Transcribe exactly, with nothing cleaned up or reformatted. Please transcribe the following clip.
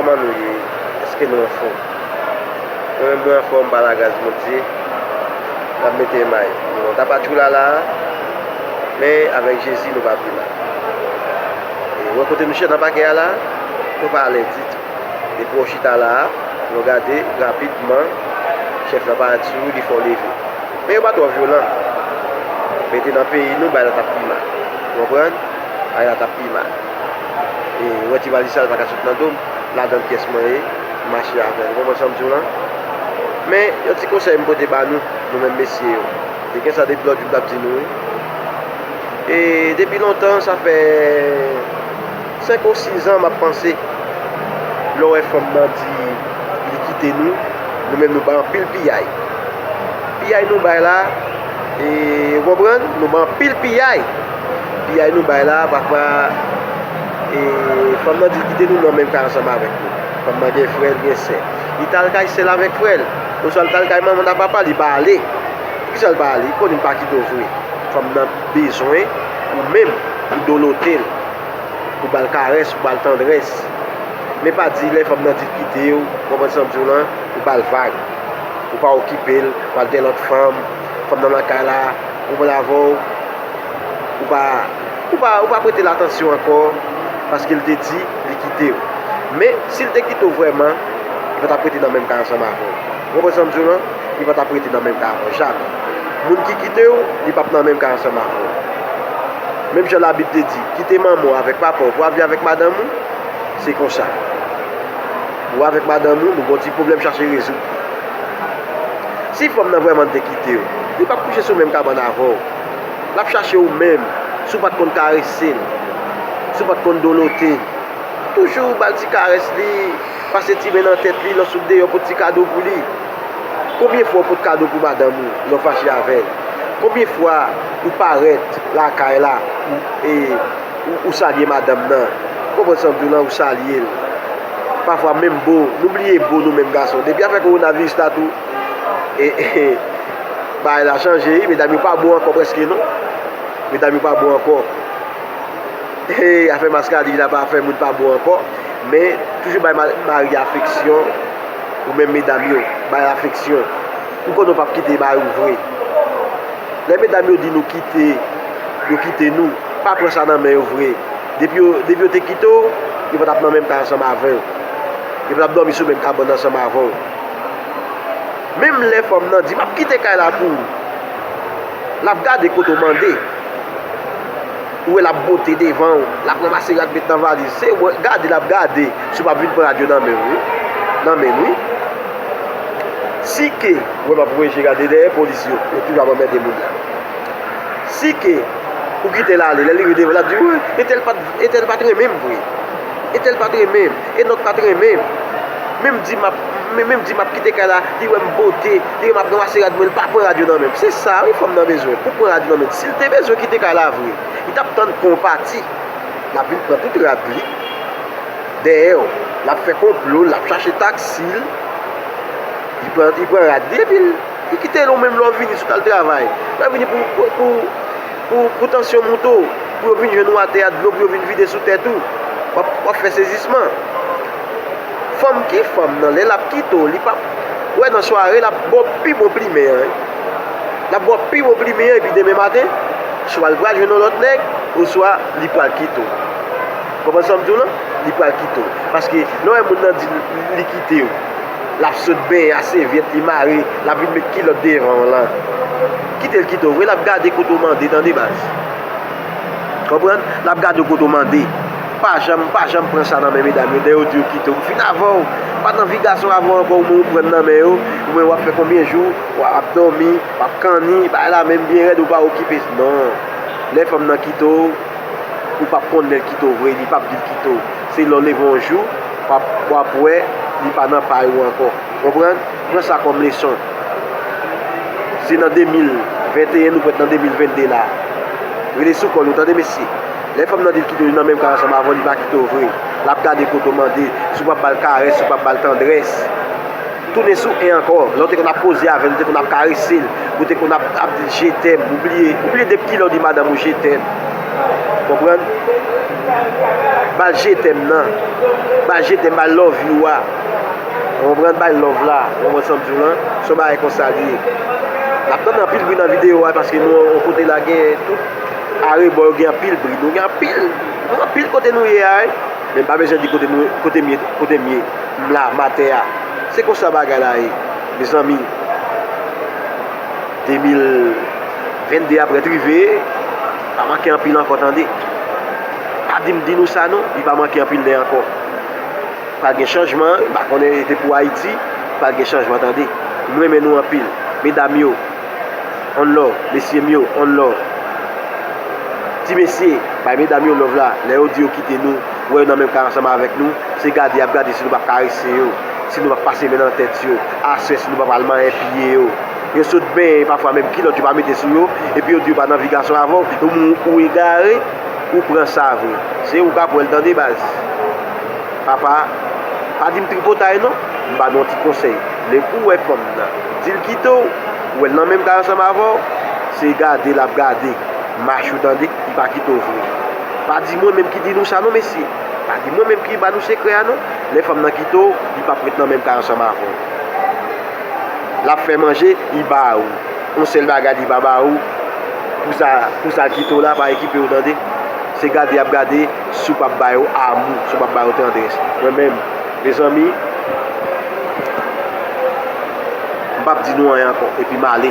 Kòman nou ye? Èske nou anfòm? Mwen menm mwen anfòm pa lagras Bondye. N ap mete may. Nou nan Tapatchoula la a, men avèk Jezi nou pa pi mal. E wè kote nou chita nan pakè a la a, nou pa alèz ditou. Depi w chita la a, nou gade rapidman, chèf la parèt sou ou, li fè w leve. Men yo pa twò vyolan. Men te nan peyi nou, bagay la t ap pi mal. Ou konprann? Bagay la t ap pi mal. E ou wè ti valiz sa, l pa ka sot nan do m, ladan l pyès mwen ye, m mache avè l. Ou konprann sa m di w lan? Men, yon ti konsèy m pote ba nou, nou menm mesye yo. Te gen sa depi lòt jou m t ap di nou, wi. E depi lontan, sa fè senk ou sis an m ap panse. Lè w wè fanm nan di li kite nou, nou menm nou bay anpil piyay. Piyay nou bay la, e, ou konprann? Nou bay anpil piyay. Piyay nou bay la, pafwa, e, fanm nan di l kite nou, l nan menm kay ansanm avèk nou. Fanm nan gen frè l, gen sè. Li t al kay sè l avèk frè l. Oswa li t al kay manman l ak papa l, li pa ale. Poukisa l pa ale? Li konnen l pa kite w vre. Fanm nan bezwen ou menm pou dolote l, pou ba l karès, pou ba l tandrès. Men pa di lè fanm nan di l kite w, ou konprann sa m di w lan, ou ba l vag. Ou pa okipe l, ou al gen lòt fanm, fanm nan lakay la, ou pran l avè w, ou pa, ou pa, ou pa prete l atansyon ankò, paske l te di li kite w. Men, si l te kite w vrèman, li pa t ap rete nan menm kay ansanm avè w. Ou konprann sa m di w lan? Li pa t ap rete nan menm kay avè w, jamè. Moun ki kite w, li p ap nan menm kay ansanm avè w. Menm jan Labib te di, kite manman w avèk papa w pou w al viv avèk madanm ou, se konsa. Ou avèk madanm ou, nou gen yon ti pwoblèm, chache rezoud li. Si fanm nan vrèman te kite w, li p ap kouche sou menm kabann avè w. L ap chache w menm, si w pa t konn karese l, si w pa t konn dolote l. Toujou ba l ti karès li, pase ti men nan tèt li, lè w sot deyò, pote ti kado pou li. Konbyen fwa w pot kado pou madanm ou lè w fache avè l? Konbyen fwa ou parèt lakay la, ou, e, ou, ou salye madanm nan? Ou konprann sa m di w lan, ou salye l. Pafwa menm bo, nou bliye bo nou menm gason. Depi afè kowonaviris la tou, e, e, bagay la chanje, wi, medam yo pa bo ankò prèske non. Medam yo pa bo ankò. Hey, afè maskarad la pa fè moun pa bon ankò, men toujou bay ma- mari afeksyon, ou menm medam yo, bay afeksyon. Ou konnen w p ap kite mari w vre. Lè medam yo di nou kite, yo kite nou, pa pran sa nan men yo vre. Depi yo, depi yo te kite w, yo pa t ap nan menm kay ansanm avè w. Yo pa t ap dòmi sou menm kabann ansanm avè w. Menm lè fanm nan di, "M ap kite kay la pou ou," l ap gade kote w mande. Ou wè l ap bote devan w, l ap ranmase rad met nan valiz. Se wè, gade l ap gade si w p ap vin pran rad yo nan men w, wi. Nan men l, wi. Si ke, ou wè m ap voye je gade dèyè polis yo, yo toujou ap anmède moun la. Si ke ou kite l ale, lè li rive devan, l ap di, "Wi, entèl pa t, entèl pa t renmen m vre. Entèl pa t renmen m. Enòk pa t renmen m." Men m di m ap, men, men m di m ap kite kay la, li wè m bote, li wè m ap ranmase rad mwen, li pa pran rad yo nan men m. Se sa wi fanm nan bezwen, pou pran rad yo nan men l. Si l te bezwen kite kay la vre, li t ap tann kon w pati. L ap vin pran tout rad li dèyè w. L ap fè konplo, l ap chache taksi l. Li pran, li pran rad li epi l, li kite l ou menm lè w vini si w t al travay. Lè w vini pou, pou, pou, pou, pou tansyon moute w, pou yo vin jwenn ou atè a dlo, pou yo vin vide sou tèt ou. W ap, w ap fè sezisman. Fanm ki fanm nan, lè l ap kite w, li p ap, ou wè nan sware, l ap ba w pi bon plimen an, wi. L ap ba w pi bon plimen an, epi demen maten, swa l pral jwenn yon lòt nèg, oswa li pral kite w. Konprann sa m di w lan? Li pral kite w. Paske lè w wè moun nan di l, li kite w, l ap sot benyen a sèvyèt, li mare, l ap vin met kilòt devan w lan. Kite l kite w vre, l ap gade kote w mande, tande baz. Konprann? L ap gade w kote w mande. Pa janm, pa janm pran sa nan men medam yo. Dèyè yo di yo kite w. M fin avè w. M pa t anvi gason avè w ankò, ou menm ou pran nan men yo. Ou menm w ap fè konbyen jou, w ap dòmi, w ap kanni, bagay la menm byen rèd, ou pa okipe. Non. Lè fanm nan kite w, ou p ap konn lè l kite w vre, li p ap di l kite w. Se lè w leve yon jou, w ap, w ap wè, li pa nan pay ou ankò. Konprann? Pran sa kòm leson. Se nan de mil venteyen, nou pwèt nan de mil vennde la. Rele sou kò nou, tande mesye. Lè fanm nan di l kite w, li nan menm kay ansanm avè w, li pa kite w vre. L ap gade kote w mande, si w p ap ba l karès, si w p ap ba l tandrès. Tounen sou en ankò. Lè w te konn ap koze avè l, ou te konn ap karese l, ou te konn ap, ap di l je t'aime, ou bliye, ou bliye depi kilè w di madanm ou je t'aime. Konprann? Ba l je t'aime nan. Ba l je t'aime, ba l love you a. Ou konprann? Bay love la. Ou konprann sa m di w lan? Se yon bagay konsa li ye. N ap tann anpil bri nan videyo a, paske nou yon kote la gen tout arebò yo, gen anpil bri. Nou gen anpil, nou anpil kote nou ye a, wi. Men m pa bezwen di kote nou, kote m ye, kote m ye. M la, m atè a. Se konsa bagay la ye, mezanmi. De mil venn de ap ret rive, pa manke anpil ankò, tande. Pa di m di nou sa non, li pa manke anpil lè ankò. Pral gen chanjman, m pa konnen, se pou Ayiti, pral gen chanjman, tande. M renmen nou anpil. Medam yo, on love. Mesye m yo, on love. Ti mesye, bay medam yo love la. Lè yo di yo kite nou, wè yo nan menm kay ansanm avèk nou, se gade y ap gade si nou p ap karese yo, si nou p ap pase men nan tèt yo. Aswè, si nou p ap al manyen pye yo. Yo sot benyen, pafwa menm kilòt yo pa mete sou yo, epi yo di yo pa nan vi gason avè w, ou, ou egare, ou pran sa vre. Se ou k ap wè l, tande baz. Papa, pa di m tripotay non, m ba nou yon ti konsèy. Lè ou wè fanm nan, di l kite w, ou wè l nan menm kay ansanm avè w, se gade l ap gade mach ou, tande, li pa kite w vre. Pa di mwen menm ki di nou sa non, mesye. Pa di mwen menm ki ba nou sekrè a non. Lè fanm nan kite w, li p ap ret nan menm kay ansanm avè w. L ap fè manje, li ba ou. Yon sèl bagay li pa ba ou, pou sa, pou sa l kite w la, pa okipe w, tande. Se gade y ap gade si w p ap ba yo amou, si w p ap ba yo tandrès. Mwen menm, mezanmi, m p ap di nou anyen ankò, epi m ale.